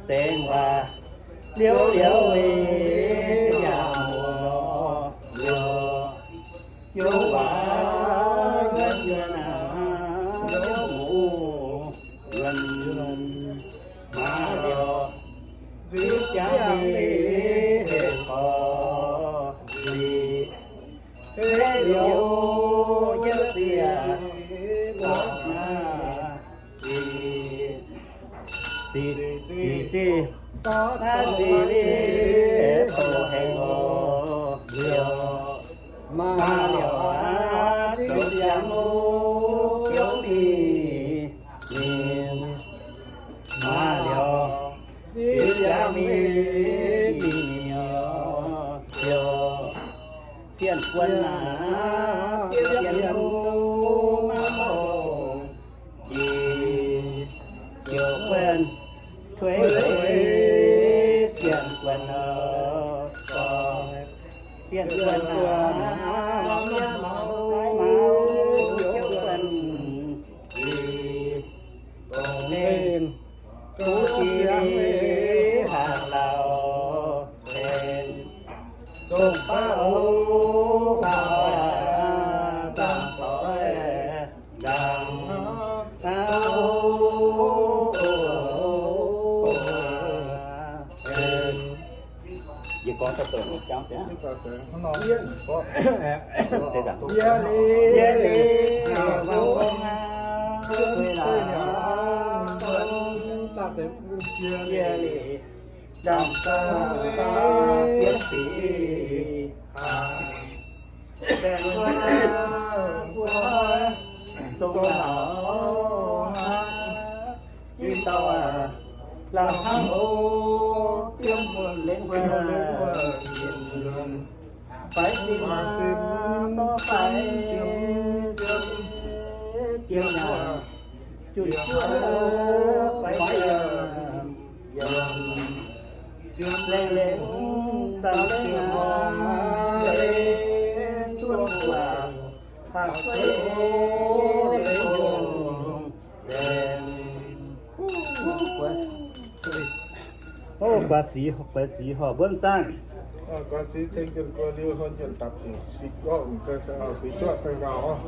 Zengx waac liouv liouv weic yaac muoz, liouv waac yuonv yuonv aqv, liouv muoz yuonv yuonv. Maa liouh nzuih jangv mingh hec korv nzih, hec liouh jienv ziex lorz aqv. Ziqc ziqc ziqc, naaiv ziqc liuz doqc hengx oc. Liouh maa liouh aqv, ziouc ziangx ziouv mingh, mingh. Maa liouh ziouc ziangx mingh, mingh liouh ziouc Fienh guon aac, fienh guon maiv longc, ziouc guon tuix tuix fienh guon nor, fienh guon aac, maiv maux, ziouc guon dongh mengh, dongh jiex mingh haaix lauh, dongh baav oc, baav aac, zaangc doic ndaangc. Yie gorngv daaih dongh jauv deix. Yie liuz, yie liuz, yie liuz, ndaangc daaih bienv sic haaix, dongh naaic, dongh naaic, jiex dauh aac, laauh hnangv oc, biomv lengv wuov, faix zinh, faix zinh, jiex nyaah, juqc juqv faix zinh, lengh lengh zanc lengh hnoi, zuov buatc, haaix zeiz lengh longc. Ov, guaax sic, guaax sic horpc mbuonv saangv. Guaax sic ceng jienv guaax liuz, horpc jienv dapc ziqc sic guoqv, sic guoqv sai nqaauh.